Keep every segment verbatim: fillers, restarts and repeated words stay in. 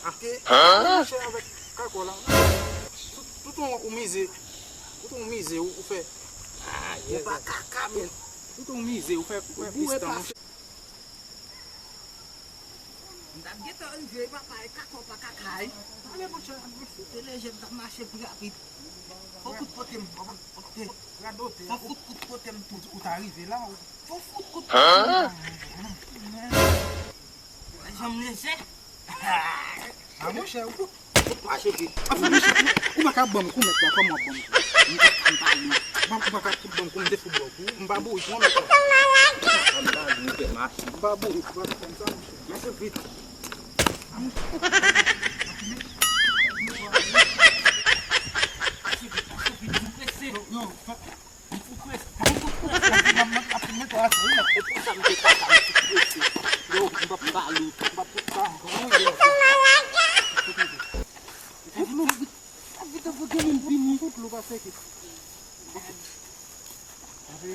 Ke, monchè, avèk kakò la. Tout, tout on ou mize. Tout on ou mize, ou, ou fè. Ou pa kaka, men. Tout on ou mize, ou fè, ou fè plis tan, monchè. M t ap gentan rive, papa, e kaka w pa kaka, wi. Ale, monchè, ale, monchè. Te lejè, m t ap mache pi rapid. Fò kout pote m. Fò fout kout pote m tou. Ou ta rive la, ou. Fò fout kout pote m. Janm lejè. A, monchè, ou, ou mache vit. Ou pa ka ban m kou, mèt la, kòman w ap ban m kou? M pa, m pa lou. Ban m kou, ou pa ka fout ban m kou, m te fout ba w kou. M pa bourik non, mèt la. M pa lou, m fè mache. M pa bourik, ou pa ka fè m sa, monchè. Mache vit. Yo, yo, fè, m fout prese, m fout prese. M ap, m ap, ap mete w atè, wi, mèt. E pou sa m te kaka, m fout prese. Yo, m p ap ba lou, m p ap fout sa ankò, wi, yo. Fout lou, fout lou. Fout lou, fout lou, fout lou, pa seke. Wè.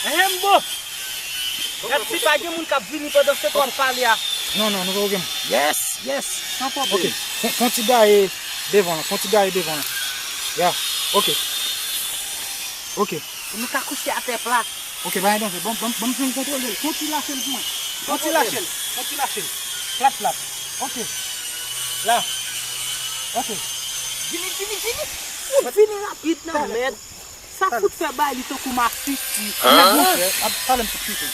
Ehe, m bon. Gad si pa gen moun k ap vini pandan se tan w ap pale a. Non, non, nou pa gen moun. Yes, yes, san pwoblèm. Ok, fon, fon ti gaye devan lan, fon ti gaye devan lan. Ya, ok. Ok. Pou nou ka kouche atè plat. Ok, pa gen danje. Bon, bon, bon, m fin kontwole l. Fon ti lache l pou mwen. Fon ti lache l. Fon ti lache l. Plat, plat. Ok. La. Ok. Vini, vini, vini. Ou vini rapid nan mèd. Sa fout fè bay li tankou masisi. Mèd monchè, ap pale m sou kite.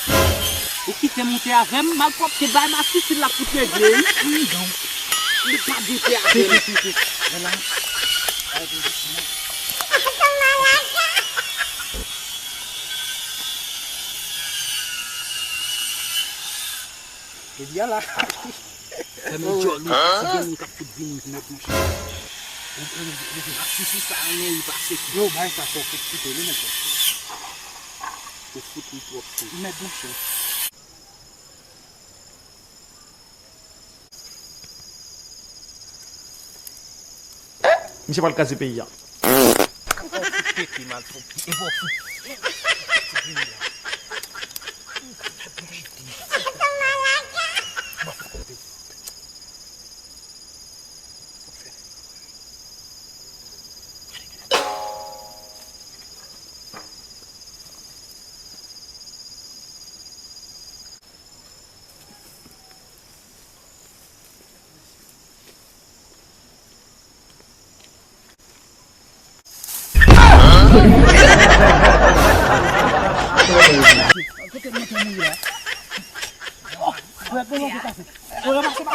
Ou kite moute avè m, malpwòpte bay masisi l ap fout regle, wi. Wi, non. Li pa dete avè m. Pi, pi, pi, pi. Vwala. Jodi a la. Fèmen djòl ou, si gen moun k ap fout vini, mèt monchè. Masisi sa renmen ri pase ki. Yo, bay sa fò fout kite li, monchè. Ou fout ri twòp tou. Mèt monchè. Misye pral kraze peyi a. Ou fout pete mal fò. E bon fout. Fout vini la. Mwen fout konte. Kote mwen te mouri la? Oh, frè, kote mwen te pase? Oh, yo pase pa.